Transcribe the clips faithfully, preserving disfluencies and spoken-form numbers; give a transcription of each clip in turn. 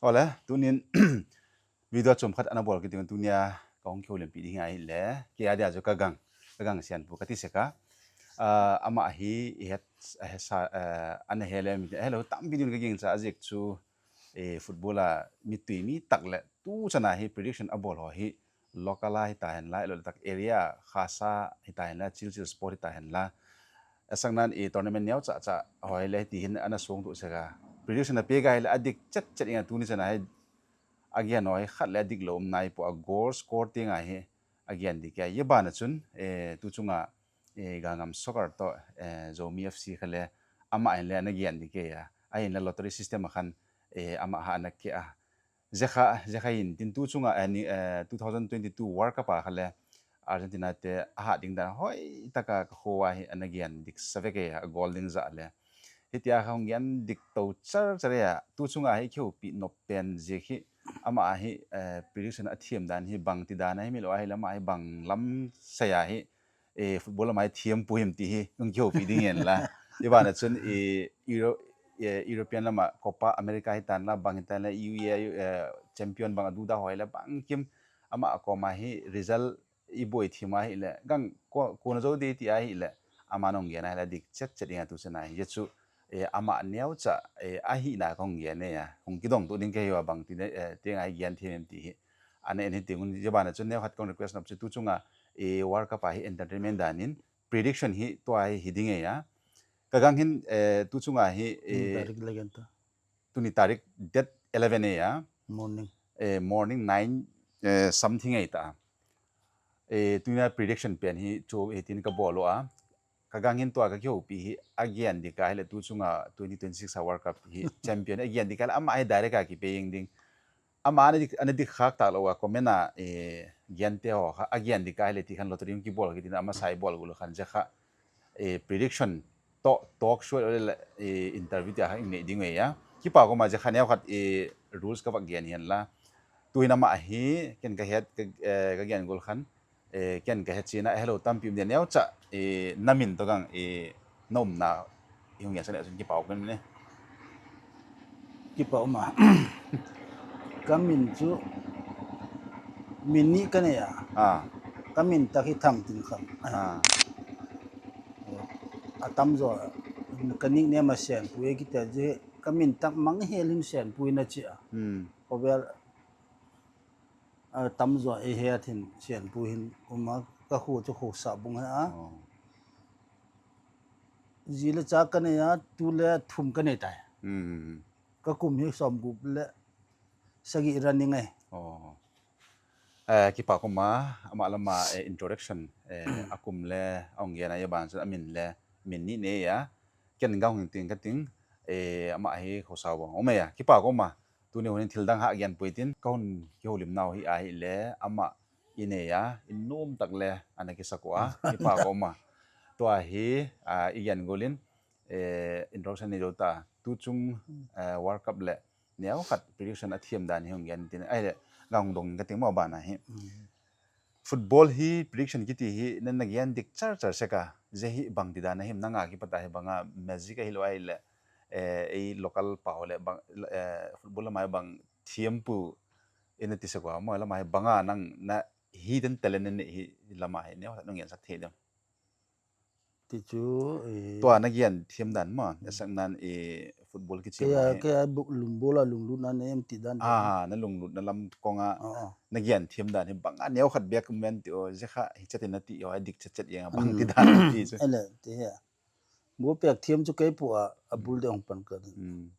Ole, tunin video chom khat ana bol kiti tunia kahung kihoulimpi ding ahile, kei adia chu kagang, kagang sianpu kati seka. Ah, ama hi, ihet, ahesa, eh, ana hele, mi, ahelo tampi din kagingcha ajeh chu, eh, football a mitui mi tak le, tuchana hi prediction abol ho hi, local a hitahen la, lo tak area, khasa hitahen la, chil chil sport hitahen la. Asang nan i tournament neo cha cha hoi le ti hin ana song tu seka. Prediction a pega hile adik chet chet inga tuni chana hi agian hoi khat le adik lo um nai po a goal score tinga hi agian dik ya. Ye bana chun, eh, tu chunga, eh, Gangam Soccer to, eh, Zomi F C khale ama in le ana gian dik ya. A in le lottery system a khan, eh, ama ha ana ke a. Jekha, jekha in tin tu chunga, eh, ni, eh, two thousand twenty-two World Cup a khale Argentina te aha ding dan hoi taka ka khoa hi ana gian dik save ke a goal ding ja le. Hitia kha hung gian dik to char char ya. Tu chunga hi kihoupi nop pen jeh hi ama hi, eh, prediction a thiam dan hi bang ti dan a hi mi lo a hi lama hi bang lam saya hi, eh, football lama hi thiam pu him ti hi hung kihoupi ding en la. I bana chun i Euro, eh, European lama Copa America hi tan la bang hi tan la U E A, eh, champion bang adu da hoi la bang kim ama a koma hi result i boi thim a hi le gang ko, kona jo de ti a hi le ama nong gen a hi le dik chet chet ding a tu chana hi. Ye chu, eh, ama neo cha, eh, ahi na kong gen ne ya. Hung kidong tu ding ke hi wa bang ti ne, eh, ti ngai gen thim em ti hi. Ane en hi ti ngun ye bana chun neo khat kong request nop chu tu chunga, eh, World Cup a hi entertainment dan in prediction hi tua hi hi ding e ya. Kagang hin, eh, tu chunga hi, eh, tarik le gen ta. Tuni tarik date eleven e ya. Morning. Eh, morning nine, eh, something e ta. Eh, tunia prediction pen hi chu hitin ka bol u a. Kagang hin tua ka kihoupi hi agian dik a hi le tu chunga twenty twenty-six a World Cup hi champion agian dik a le ama hi direct a kipe ing ding. Ama ana dik, ana dik khak tak lo a comment a, eh, gian te ho kha agian dik a hi le ti khan lottery hung kibol kitin ama sai bol gul khan je kha, eh, prediction to talk show le, eh, interview ti a kha ing nei ding e ya. Kipa ko ma je kha neo khat, eh, rules ka vak gian hian la. Tu hin ama hi ken ka het ka, eh, ka gian gul khan, eh, ken ka het china hello tampi um de neo cha, eh, na min to gang, eh, na umna i hung ya sa ne sun kipa ko ne. Kipa uma. Ka min chu min ni ka ne ya. Ah. Ka min tak hi Thangtinkham. Ah. A tam jo ka nickname a Senpu e kita je ka min tak Manghel hin Senpu in a chi a. Hmm. Ko bel a tam jo e he a thin Senpu hin uma ka khu chu khu sa bung he a. Oh. Ji le cha ka ne ya tu le thum ka ne tai. Hmm. Ka kum hi som gup le sagi running e. Oh. Eh, kipa ko ma, ama lama, eh, introduction, eh, a kum le, a hung gen a ye ban, a min le, min ni ne ya. Ken ga hung ting ka ting, eh, ama hi khosa bang. Ome ya, kipa ko ma, tuni hun thil dang ha gian pui tin, ka hun kihoulim nau hi a hi le, ama i ne ya, i nom tak le, ana kisa ko a, kipa ko ma. Tua hi, a, i gian gulin, eh, introduction ni jo ta, tu chung, eh, World Cup le, neo khat prediction a thiam dan hi hung gen tin, ai le, ga hung dong ka ting mo bana hi. Hmm. Football hi prediction kiti hi, nan na gian dik char char seka, je hi bang ti dan a him, nanga kipat a hi banga magic a hi lo ai le, eh, ei local pau le bang, eh, football lama hi bang thiam pu in a ti seko, mo lama hi banga nang na hidden talent ne hi lama hi neo khat nung gian sak thei dem. Ti chu, eh, tua na gian thiam dan ma, na sak nan, eh, football kichi ke ma a, hi. Ke a bu-, lungbol a lunglut na nem ti dan. Ah, na lunglut na lam kong a, oh, oh, na gian thiam dan hi bang a neo khat bek men ti o, je kha hi chat na ti o, a dik chat chat yang a bang ti dan ti chu. Ele, ti he. Ball pek thiam chu kei pu a, a bul de hong pan ka. Hmm.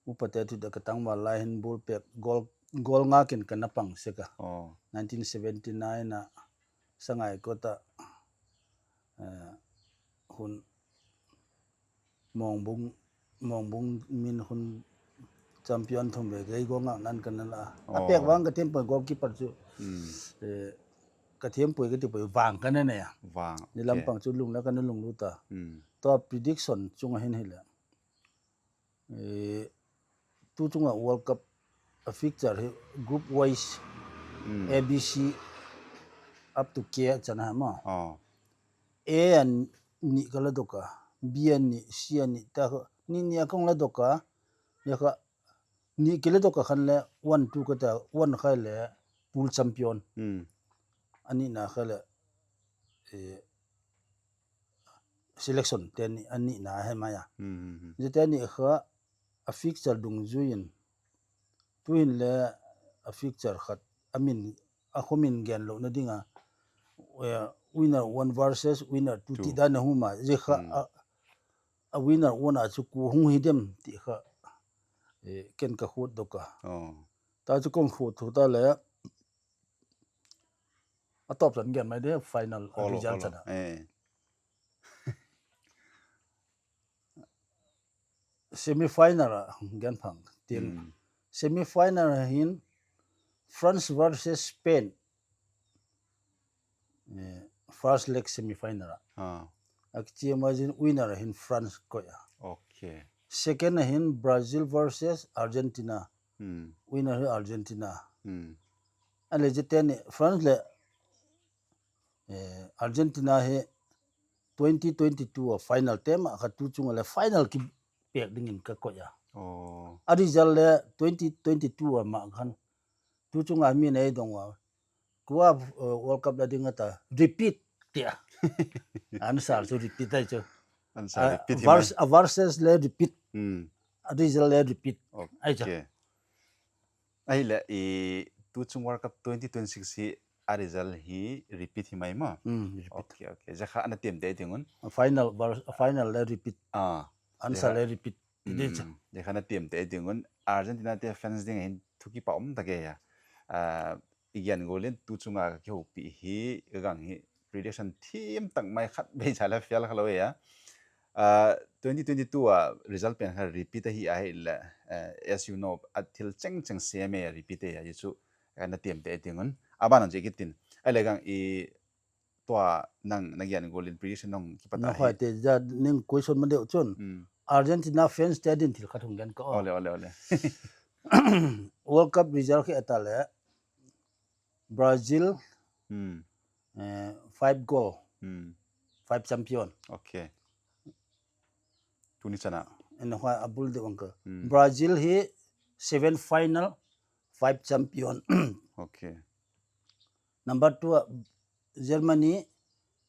Upa te thu de ka tang ma lai hin ball pek gol, gol nga kin ka na pang seka. Oh. Nineteen seventy-nine a Sangaikot a, eh, hun Mongbung, Mongbung min hun champion thum ve gei gol nga nan ka na la. A pek vang ka thiam poi goalkeeper chu. Hmm. Eh, ka thiam poi ka ti poi vang ka na ne ya. Vang. Ni lam pang chu lung la ka na lunglut a. Hmm. Tua prediction chung a hin hi le. Eh, tu chunga World Cup a fixture hi group wise, hmm, A B C up to K a chan ha ma. Oh. A a ni ka la doka, B a ni, C a ni ta kha, ni ni a kong la doka, ya kha ni kile to ka khan le one two ka ta, one khai le pool champion. Hmm. Ani na khai le, eh, selection te ni, ani na he maya. Hmm, hmm, hmm. Je te ni kha a fixture dungjuiyin. Tuhin le a fixture khat a min, a khomin gen lo na dinga, eh, winner one versus winner two ti dan a huma. Je kha a, a winner one a chu ku hung hi dem ti kha, eh, ken ka khut doka. Oh. Ta chu kong khut thu ta le, a top chan gen mai de final a result chan a. Eh. Semi final a gen phang tin. Hmm. Semi final hin France versus Spain. Eh, first leg semi final a. Ah. A kichi imagine winner hin France ko ya. Okay. Second hin Brazil versus Argentina. Hmm. Winner hi Argentina. Hmm. A le je te ni France le, eh, Argentina hi twenty twenty-two a final te ma kha tu chunga le final ki pek dingin ka ko ya. Oh. A result le twenty twenty-two a ma khan tu chunga mi nei dong wa. Kua, uh, World Cup la dinga ta repeat tia. Answer chu repeat ai chu. Answer a repeat hi vers-, mai. A versus le repeat. Hmm. A result le repeat. Okay. Ai chu. Ahile, i, tu chung World Cup twenty twenty-six hi a result hi repeat hi mai ma? Hmm, repeat. Okay, okay. Jakha ana tem te tingun. A final vers-, a final le repeat. Ah. Answer le repeat. Ti de chu. Hmm. Jakha ana tem te tingun. Argentina te fans ding hin thu kipa um ta ke ya. Ah, i gen golin tu chunga ka kihoupi hi, ka gang hi prediction thim tak mai khat bei cha la fail kha lo ya. Ah, twenty twenty-two a result pen kha repeat ahi, ahi le, eh, as you know, a thil cheng cheng se me repeat ya, ye chu ka na tem te tingun. Aban ang je kitin. Ai le gang i tua nang na gen golin prediction nong kipat na ahi. Khoi te ja ning question ma deu chun. Hmm. Argentina fans te din thil khat hung gen ka o. Ole, ole, ole. World Cup result khi eta le. Brazil, hmm, eh, five goal, hmm, five champion. Okay. Tuni chana. Eno kha abul de wangka. Hmm. Brazil hi seven final, five champion. Okay. Number two, uh, Germany,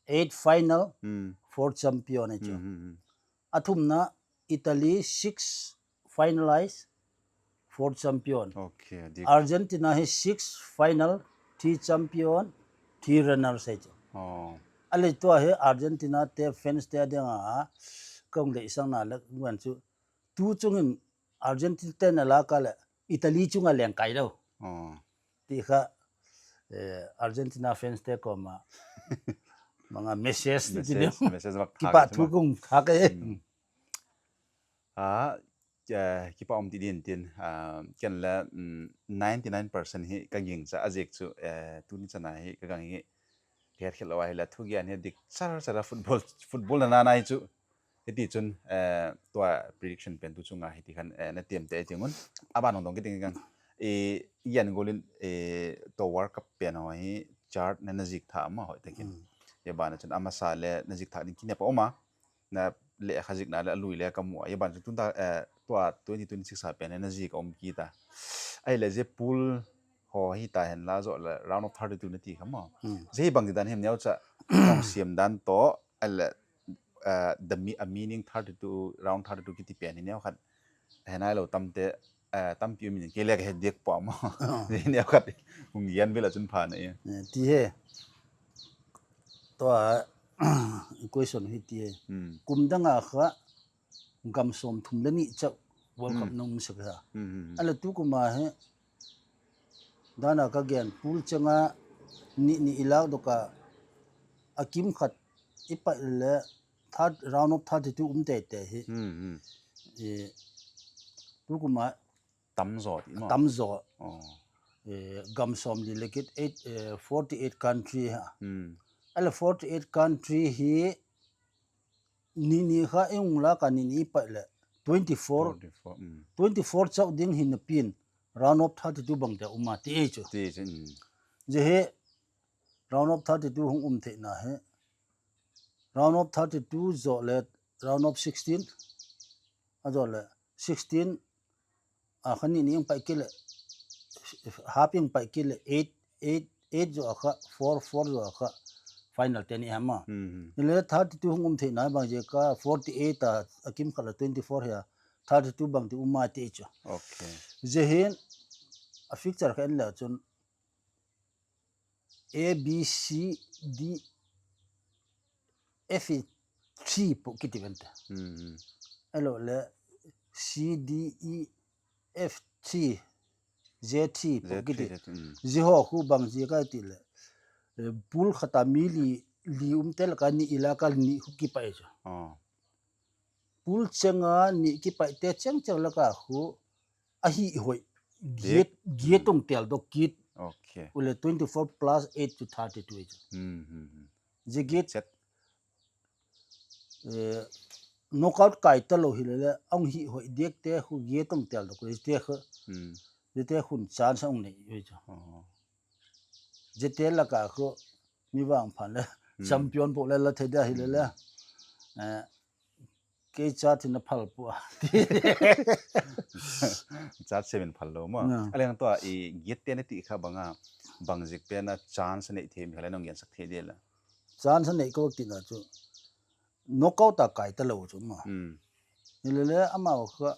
eight final, hmm, four champion. Hmm, hmm, hmm. Athumna, Italy, six finalize, four champion. Okay, dik. Argentina hi six final, three champion, three runners ai chu. Oh. Ale tua hi Argentina te fans te dinga, kong le isang na le wan chu. Tu chungin Argentina te na la ka le Italy chunga leng kai lo. Oh. Ti kha, eh, Argentina fans te koma. Manga message ti message, message bak kipa thu kong tha ka e. Hmm. Ah, eh, kipa um ti din tin, ah, ken le, mm, ninety-nine percent hi ka ging cha a jek chu, eh, tuni chana hi ka gang hi ka het khel lo ahi le thu gian hi dik char char a football, football na na na hi chu. Hiti chun, eh, tua prediction pen tu chunga hiti khan, eh, na tem te tingun. Aban hong dong kiting kang. Eh, i gen golin, eh, tua World Cup pen ho hi chart na na jik tha ma hoi takin. Mm. Ye bana chun amasa le na jik tha ding kine pa oma. Na le kha jik na le lui le ka mu. Ye bana chun tun ta, eh, tua twenty twenty-six a pen na jik um kita. Ai le je pool ho hi ta hen la jo le round of thirty-two na ti kha ma. Mm. Je hi bang ti dan hem neo cha. Kong siam dan to, ai le eh, the mi-, a meaning thirty-two, round thirty-two kiti pen hi neo khat. Henai lo tamte, eh, tampi um in kei le ka he dik pa ma. Oh. Hi neo khat hung yan vela chun pha na e. Eh, ti he. Tua, question hi ti he. Hmm. Kum danga kha gam som thum le ni chau World Cup, hmm, nung sak ha. Hmm, hmm, hmm. Ala tu kuma he. Dana ka gen pool changa ni ni ilak doka a kim khat i pai le third round of thirty-two um te te hi. Hmm, hmm. Eh, tu kuma tam zo ti ma? Tam zo. Oh. Eh, gam som li le kit eight, eh, forty-eight country ha. Hmm. Ala forty-eight country hi ni ni kha i ung la ka ni ni pai le twenty-four. Twenty-four, mm. Twenty-four chau ding hin na pin round of thirty-two bang te uma ti e chu. Ti chu, mm. Je he round of thirty-two hung um thei na he. Round of thirty-two zo le round of sixteen. A zo le sixteen a kha ni ni ang pai kile, half ang pai kile, eight eight eight jo a kha, four four jo a kha, final te ni hama. Hmm. Ile thirty two hung um thei na bang je ka forty eight a, a kim khala twenty four ya, thirty two bang ti um ma ti chu. Okay. Je hin a fixture kha en le chun A B C D F three po kiti vente. Hmm. Elo le C D E F three Z three po kiti. Z three, Z three, hmm. Ji ho khu bang ji ka ti le. Eh, pool khata mi li, li um tel ka ni ila ka ni khu ki pa e chu. Oh. Pool chenga ni ki pa te cheng cheng la ka khu a hi hoi. Giet, giet ong tel do kit. Okay. Ule twenty four plus eight to thirty two. Hmm, hmm, hmm. Ji giet. Chet. Eh, knockout kai ta lo hi le le, ang hi hoi diak te khu giet ong tel do khu te khu. Hmm. Ji te khun chance ong nei hoi chu. Oh. Ji te la ka khu mi vang phan le. Hmm. Champion po le la thei dia hi le le. Hmm. Eh, Kei chat in a phal pua. Chat seven phal lo mo. Yeah. Aleng tua i giet te na ti kha banga, bang jik pe na chance nei the mi kha le nong gen sak the de la. Chance nei ko ti na chu. Knockout a kai ta lo chu mo. Hmm. Ni le le ama kha,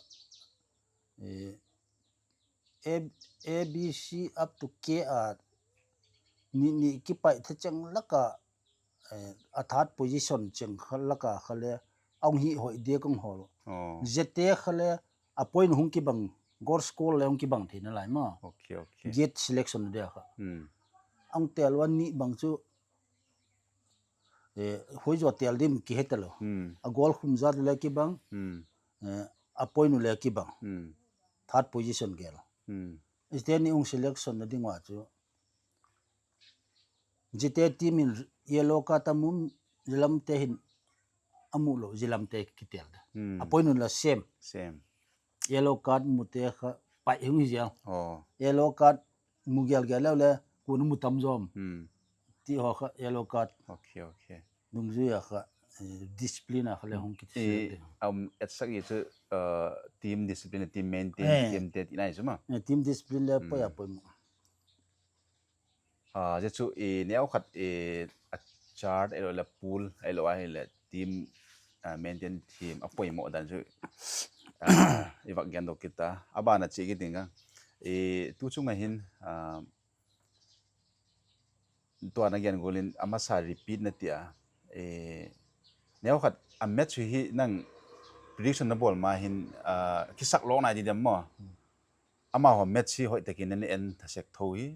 eh, A, A B C up to K a ni, ni kipai tha cheng laka, eh, a third position cheng kha laka kha le, ang hi hoi dia kong hol. Oh. Zete kha le, a point hung kibang, goal score le hung kibang thei na lai ma. Okay, okay. Giet selection dia kha. Hmm. Ang tel wan ni bang chu, eh, hoi jo tel dim ki he ta lo. Hmm. A goal khum jat le kibang, hmm, eh, a point le kibang. Hmm. Third position gel. Hmm. Iste ni ung selection na ding wa chu. Jite team in yellow card a mum, jilam te hin amu lo, jilam te kitel da. Hmm. A point la same. Same. Yellow card mu te kha pai hung hi jiang. Oh. Yellow card mu gel gel le le, kun mu tam jom. Hmm. Ti ho kha yellow card. Okay, okay. Dungjui a kha, eh, discipline a kha le hung kit. Eh, um, et sak i chu, uh, team discipline, team maintain, eh, team te ti nai chu ma. Eh, team discipline le poi a poi mo. Ah, je chu i neo khat i a chart elo le pool elo a hi le team, ah, maintain team a poimo dan chu, ah, i vak gen do kita. A bana chi ki ding ka. I tu chunga hin, ah, tua na gen golin a masa repeat na tia. I neo khat a match hi nang prediction na bol ma hin, ah, kisak lo na di dem mo. Ama ho match hi hoi takin na en thasek tho hi.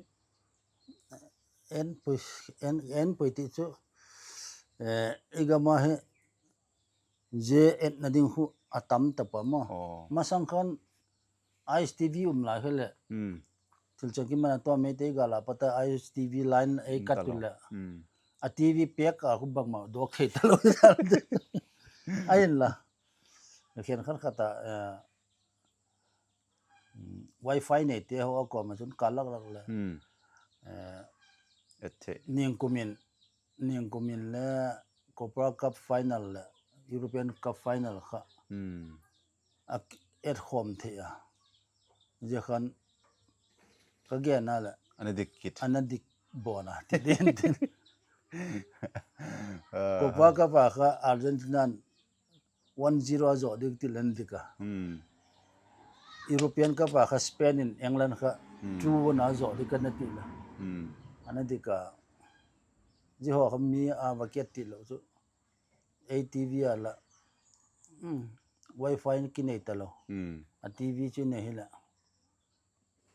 En pui, en, en pui ti chu, eh, i gam a hi, je etna ding khu a tam ta pa mo. Oh. Masang khan I S T V um lai khe le. Hmm. Thil chang ki mana to me te ga la pa ta I S T V line ei kat tu le. Hmm. A T V pek a khu bang ma do khe ta lo. Ai la. Khen khan kha ta, eh, Mm, Wi-Fi nei te ho a koma chun ka lak lak le. Hmm. Eh, et the. Ningkumin, ningkumin le Copa Cup final le, European Cup final kha. Hmm. A k-, et khom the a. Je khan ka gen a le. Ana dik kit. Ana dik bona. Ti din tin. Ah. Copa Cup a kha Argentina one zero a zo dik ti len dik a. Hmm. European Cup a kha Spain in England kha, hmm, two one a zo dik a na ti la. Hmm. Ana dik a. Ji ho kha mi a va kiat ti lo chu. A T V a la. Hmm. Wi-Fi ki nei ta lo. Hmm. A T V chu nei hi la.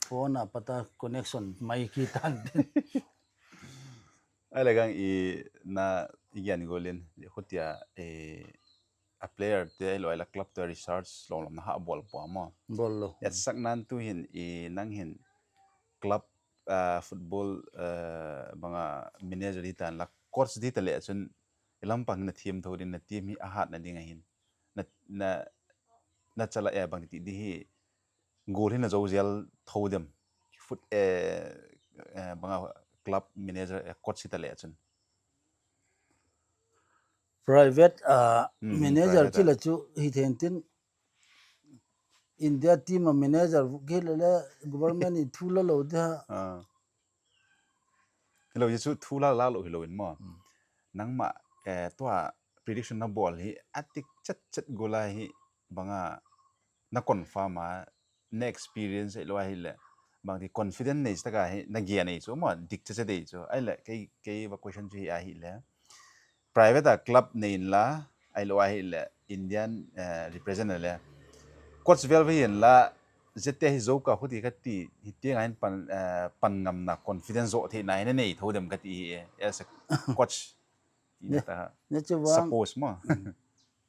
Phone a pata connection mai ki tan. Ai le gang i na i gian golin, i khutia, eh, a player te, lo ai la club te research lom lom na ha bol po mo. Bol lo. Et sak nan tu hin i nang hin club, ah, football, eh, banga manager di tan la coach di ta le chun i lampang na team tho din na team hi a hat na ding a hin. Na, na, na chala e bang ti di hi gol hin na zo zel tho dem. Foot, eh, eh, banga club manager, eh, coach hi ta le chun. Private, ah, hmm, manager private ti la chu hi then tin, India team a manager kile le government in thu la lo dia. Ah. Hilo, hichu thu la la lo hilo in mo. Hmm. Nangma, eh, tua prediction nabol hi adik chet chet gola hi banga na confirm a, na experience lo ahile. Bangti confident nei taka hi na gia nei chu mo, dik chet chet dei chu. Ahile, kei, kei va question chu hi ahile. Private a club nei in la, ahilo ahile Indian, eh, represent le. Coach vel ve in la, zete hi zo ka huti kati, hiti nga hin pan, eh, pan ngam na confidence zo thei na hin nei tho dem kati hi, eh, as a coach. Ina ta ne chu vang, suppose mo. Hmm.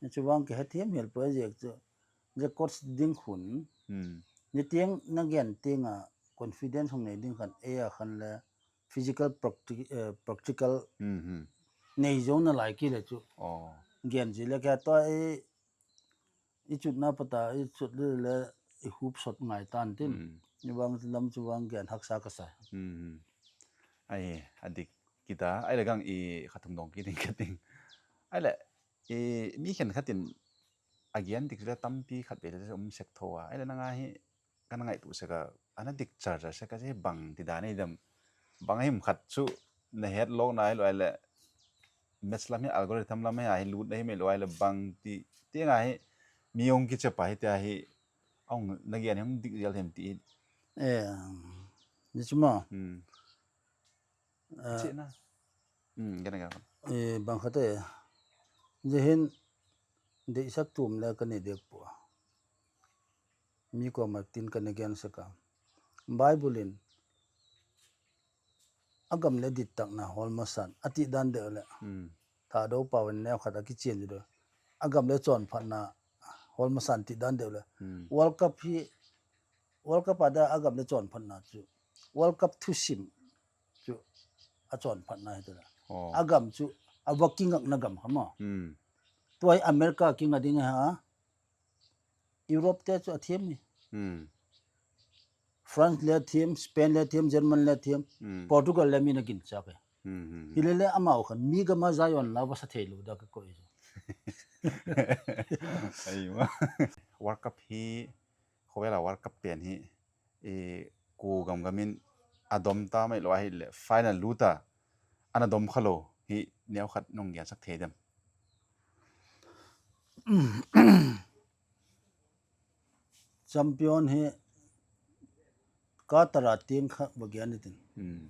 Ne chu vang ke hathem hel project chu. Je coach ding khun. Hmm. Ne tiang na gen tiang a confidence hong nei ding khan, e a khan le physical practi-, eh, practical Hmm, hmm. nei zo na lai kile chu. Oh. Gen ji le ka to e, i chutna pata, i chut le le, i hup sot ngai tan tin. Hmm. Ni vang lam chu vang gen haksa ka sa. Hmm, hmm. Ai, adik kita, ahile gang i khatung dong kiting kiting. Ahile, i mi khen khatin, a gen dik le tampi khat be le um sek tho a. Ahile nanga hi, kana ngaito sek a, ana dik char char sek a, je bangti dan nei dem. Bang him khat chu, na het lok na ahilo ahile, maths lam hi algorithm lam hi ahi lut na hi me lo ahile bangti, ti nga hi, mi ong kiche pa hi ti ahi, ong na gen hi ong dik jel hem ti hi. Eh, ni chu mo. Hmm. Eh, Chena. Hmm, gana gana. Eh, bang khat e. Je hin, deisak tum le ka nei dek po. Mi ko ma tin ka nei gen sek a. Bible in, a gam le dit tak na hol masan, a ti dan deu le. Hmm. Thadou pau in neo khat a kichen ji do. A gam le chon phat na hol masan ti dan deu le. Hmm. World Cup hi, World Cup a da a gam le chon phat na chu. World Cup thusim chu a chon phat na hi tu le. Oh. A gam chu a va kingak na gam kha mo. Hmm. Tua hi America kinga ding ha. Europe te chu a thiam ni. Hmm. France le thiam, Spain le thiam, German le thiam, Hmm. Portugal le mi na gin cha ke. Hmm, hmm, hmm. Hi le le amau khan mi gam a Zion la va sa thei lo da ka koi. Ai ma. World Cup hi, khovel a World Cup pen hi, e, ko gam gam in a dom ta mai lo ahile, final lut a, ana dom kha lo hi, neo khat nong gen sak thei dem. Champion hi Qatar a tiang kha va gen tin. Hmm.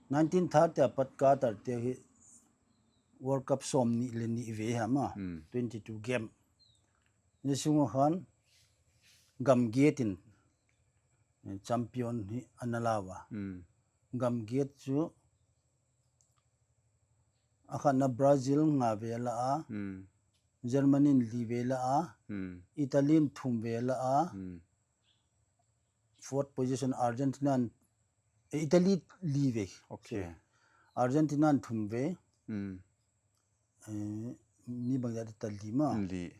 Nineteen thirty a pat Qatar tiang hi World Cup som ni le ni ve ha ma. Hmm. Twenty-two game. Ni sunga khan gam giet in, eh, champion hi ana la va. Hmm. Gam giet chu a khat na Brazil nga ve la a, Hmm. Germany in li ve la a, Hmm. Italy in thum ve la a, Hmm. fourth position Argentina in, eh, Italy li ve. Okay. Argentina in thum ve. Hmm. Eh, mi bang ya ta li ma. Li.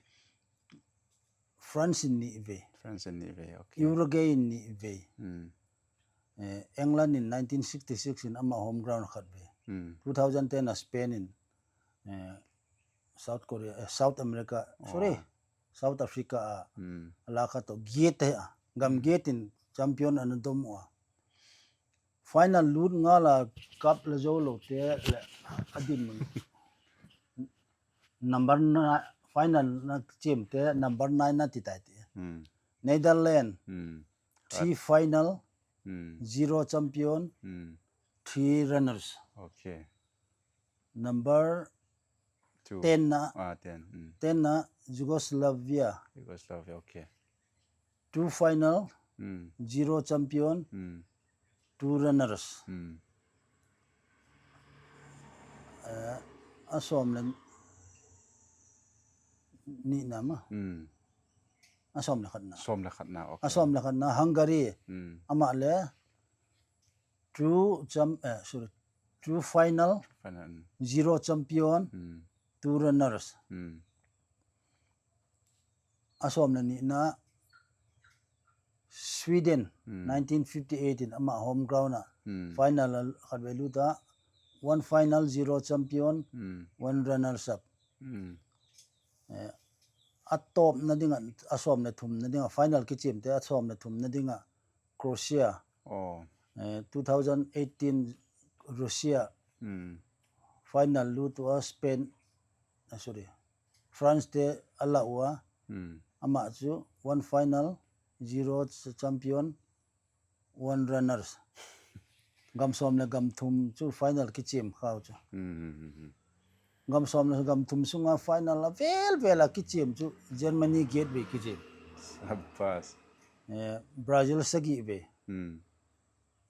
France in ni ve. France in ni ve, okay. Uruguay in ni ve. Hmm. Eh, England in nineteen sixty-six in ama home ground khat ve. Hmm. Two thousand ten a Spain in, eh, South Korea, eh, South America, sorry, Oh. South Africa a, Hmm. a la khat to giet a, gam Hmm. giet in champion ana dom u a. Final lut nga la cup la zo lo te le a din mun. Number nine, final na chem te number nine na ti tai ti. Hmm. Netherlands, Hmm. three Right. final, Hmm. zero champion, Hmm. three runners. Okay. Number Two. ten na, Ah, ten. Hmm. ten na Yugoslavia. Yugoslavia, okay. Two final, Hmm. zero champion, Hmm. two runners. Hmm. Eh, a som le ni na ma. Hmm. A som le khat na. Som le khat na, okay. A som le khat na Hungary. Hmm. Ama le two cham-, eh, sorry, two final, Final. Hmm. zero champion, Hmm. two runners. Hmm. A som le ni na Sweden, Hmm. nineteen fifty-eight in ama home ground a. Hmm. Final a khat ve lut a, one final, zero champion, Hmm. one runners up. Hmm. Eh, a top na dinga, a som le thum na dinga, final kichem te a som le thum na dinga, Croatia. Oh. Eh, two thousand eighteen Russia. Hmm. Final lut ua Spain, ah, sorry, France te a la ua. Hmm. Ama chu one final, zero ch-, champion, one runners. Gam som le gam thum chu final kichem khau chu. Hmm, hmm, hmm, hmm. Gam som le gam thum sunga final a vel vel a kichem chu Germany get vei kichem. Sabas. Eh, Brazil sagi vei. Hmm.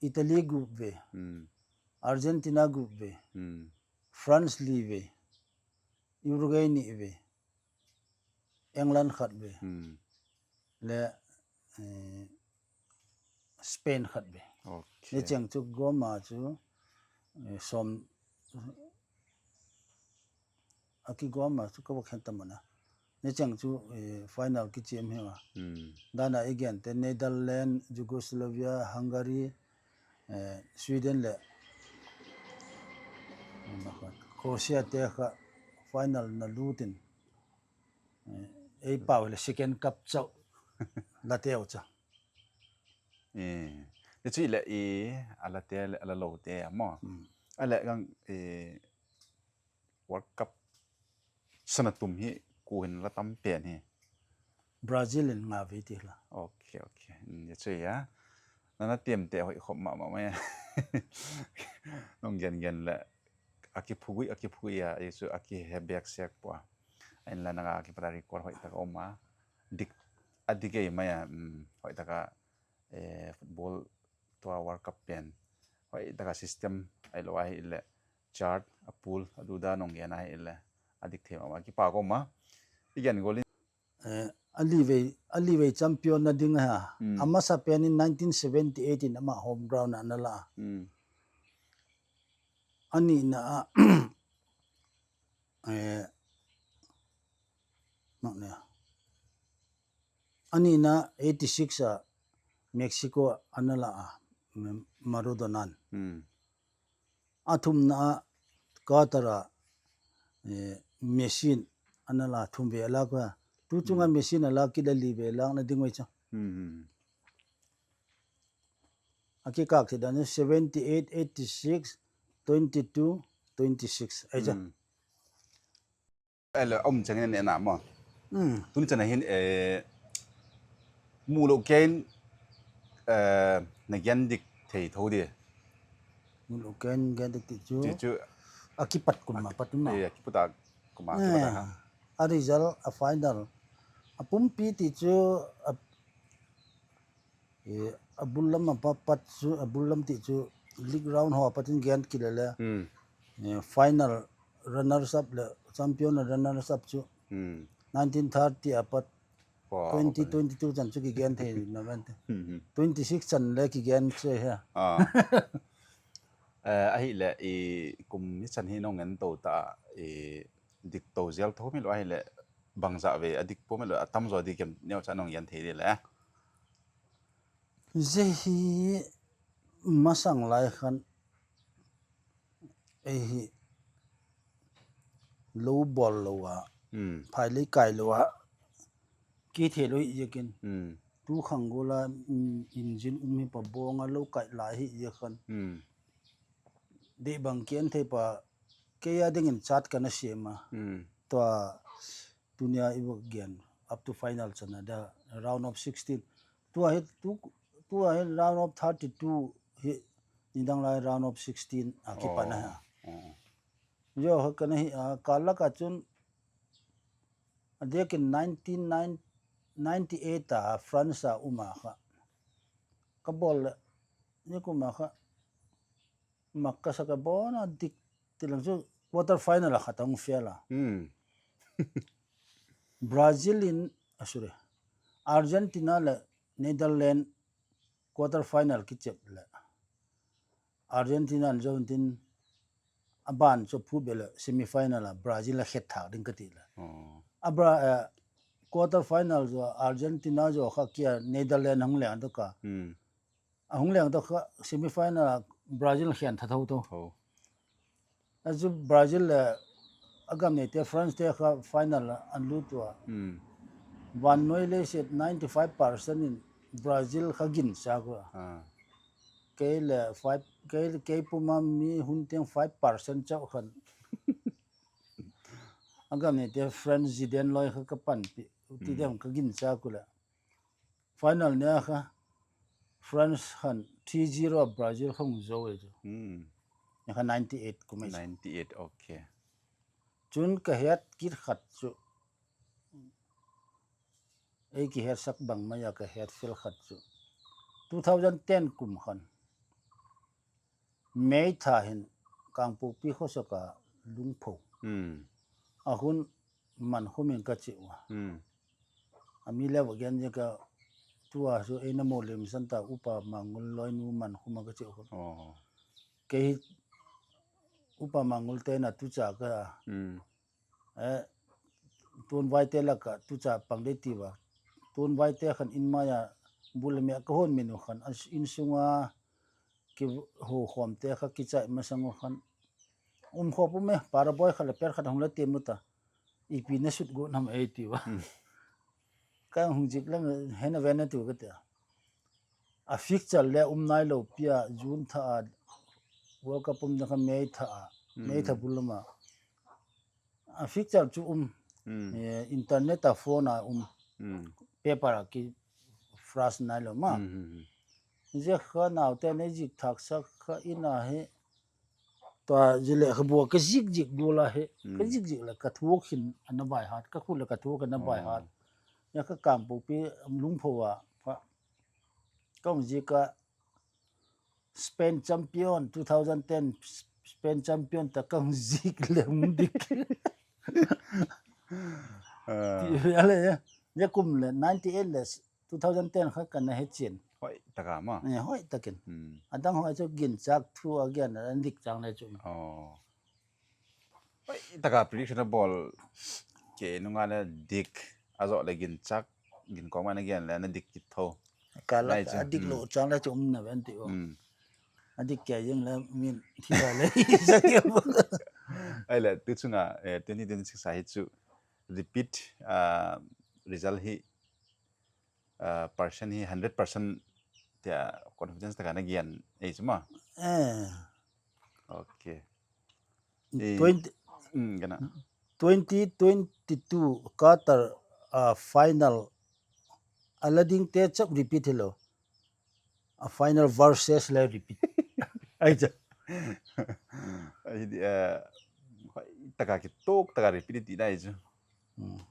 Italy group vei. Hmm. Argentina group vei. Hmm. France li vei. Uruguay ni vei. England khat vei. Hmm. Le, eh, Spain khat vei. Okay. Ni cheng chu goma chu, eh, som, a kigoma chu ka va khen ta mana. Ni cheng chu, eh, final kichem hi ma. Hmm. Dana i gen te Netherlands, Yugoslavia, Hungary, eh, Sweden le, Croatia te kha final na lutin. Eh, ei pau le second cup chau la teu cha. Eh, ni chu le i, a la te, a la lo te mo. Hmm. A le gang, eh, World Cup sana tum hi ku hin la tam pen hi. Brazil in nga vei ti la. Okay, okay. Hmm, ya chu ya. Nana tem te hoi khop ma ma ma ya. Nong gen gen le. A kiphugui, a kiphugui ya. Yesu a kihe bek sek pua. Ain la nanga kipata record hoi taka oma. Dik, a dik ei maya, mm, hoi taka, eh, football tua World Cup pen. Hoi taka system, ai lo ahi le chart, a pool, a duda nong gen ahi le. A dik them ama kipa ko ma. I gen gol in. Eh, a livei, a livei champion na ding ha. Mm. A masa pen in nineteen seventy-eight in ama home ground a na la. Mm. Ani na a, eh, mak ne. Ani na eighty-six a Mexico a na la a, mm, Maradona. Mm. A thum na a Qatar a, eh, Messi a na la thum ve la ko. Tu chunga, mm, Messi na la ki la livei la na ding wei cha. Mm, mm. A kikak thei dan seventy-eight, eighty-six, twenty-two, twenty-six. Ai cha. Mm. Ele, um chang ne na mo. Mm. Tuni chana hin, eh, mu lo ken, eh, na gen dik thei tho di. Mu lo ken gen dik ti chu. Ti chu. A kipat kum ma, pat ma. Eh, a kipat a kum ma, eh, kipat a ha. A result, a final. A pumpi ti chu, a Eh, a bul lam a pa-, pat chu, a bul lam ti chu league round ho a pat in gen kile le. Hmm. Eh, final runners up le champion runners up chu. Hmm. Nineteen thirty a pat. Wow, twenty twenty-two chan chu kigen thei na vante. Hmm, hmm. Twenty-six chan le kigen che ha. Ah. Eh, ahi le i kum hi chan hi nong en to ta i dik to zel tho mi lo ahi le bang za ve a dik po mi lo a tam zo dik em neo cha nong en thei di le. Ze hi masang lai khan, ei hi lo bol lo a, hmm, phai lei kai lo a, ki the lo hi jekin. Hmm. Tu khang gola, mm, engine um hi pa bong a lo kai lai hi jekhan. Hmm. Dei bang ki en thei pa, kei a ding in chat kana sem a. Hmm. Tua, tunia i va gen up to final chan a da round of sixteen. Tua hi, tu, tua hi round of thirty-two hi, nidang lai round of sixteen a kipan a ha. Oh. Oh. Jo ha kana hi, a, ka lak a chun, a dek in nineteen ninety-eight a France a um a kha. Ka bol le, ni kum a kha. Mak ka sa ka bona dik ti lang chu quarter final a khat a hung fail a. Hmm. Brazil in, ah, sorry, Argentina le Netherlands quarter final kichep le. Argentina in zon tin a ban chu phu be le semi final a Brazil a khet thak ding ka ti le. Oh. A Bra-, eh, quarter final zo Argentina zo kha kia Netherlands hung le an to ka. Hmm. A hung leng to kha semi final a Brazil khen tha tho to. Tho. A chu Brazil le a gam nei te France te kha final an lut tua. Hmm. Vannoi leiset ninety five percent in Brazil kha gincha ko. Ah. Kei le five, kei, kei puma mi hun teng five percent chau khan. Agam ni te France Zidane loi kha ka panpi. Ti dem ka gincha ko le. Final nia kha France khan three zero Brazil kha hung zo e chu. Hmm. Nia kha ninety eight kum e chu. Ninety eight, okay. Chun ka het kit khat chu. Ei kihetsak bang mai a ka het fel khat chu. Two thousand ten kum khan. May tha hin Kangpokpi khosaka Lungpho. Hmm. Ahun Mankhum in ka che uva. Hmm. Ami le va gen je ka tua su ei na mo lim san ta Upa Mangul loi nu Mankhum a ka che uva. Oh. Kei Upa Mangul te na tu cha ka. Hmm. Eh, tun vai te la ka tu cha pang de ti va. Tun vai te khan in maya bul me ka hon menu khan as in sunga ki ho khom te kha ki chai masang khan. Um khop um e, para boy kha le per khat hung la te mu ta. Ipi na sut go nam ei ti va. Hmm. Ka hung jik lang hena vena tu ka te. A fixture le um nai lo pia June tha a World Cup um na kha May tha a. May tha Hmm. bul ma. A fixture chu um. Hmm. Eh, internet a phone a um. Hmm. Paper a ki flash nai lo ma. Hmm, hmm, hmm. Je kha nau te nei jik thak sak kha in a he. Tua ji le kha bua ka jik jik du la he. Ka Hmm. jik jik le ka thuak hin ana bai hat, ka khu le ka thuak ana bai Oh. hat. Ya ka Kangpokpi Lungpho a. Ka, ka hung jik ka Spain champion, two thousand ten Spain champion ta ka hung jik le hung dik. Ah. Ti ale ya. Ya kum le ninety eight le two thousand ten kha ka na he chin. Hoi taka ma. Eh, hoi takin. Hmm. Adang hoi chu ginchak thu a gen an dik chang le chu. Oh. Hoi taka prediction a bol ke nunga le dik a zo le ginchak gin kong ma na gen le na dik kit tho. Ka la Lai chu. A dik Hmm. lo chang le chu um na ven ti o. Hmm. A dik ke jeng le min thi ta le. Ai le tu chunga eh, twenty twenty-six a hi chu repeat ah, result hi ah, percent hi hundred percent tia confidence taka na gen ei chu ma. Eh. Okay. Eh, Twenty, mm, kana. Twenty twenty-two Qatar, ah, final a la ding te chap repeat hilo. A final versus le repeat. Ai cha. Ai di, eh, hoi taka kitok taka repeat ti dai chu. Hmm.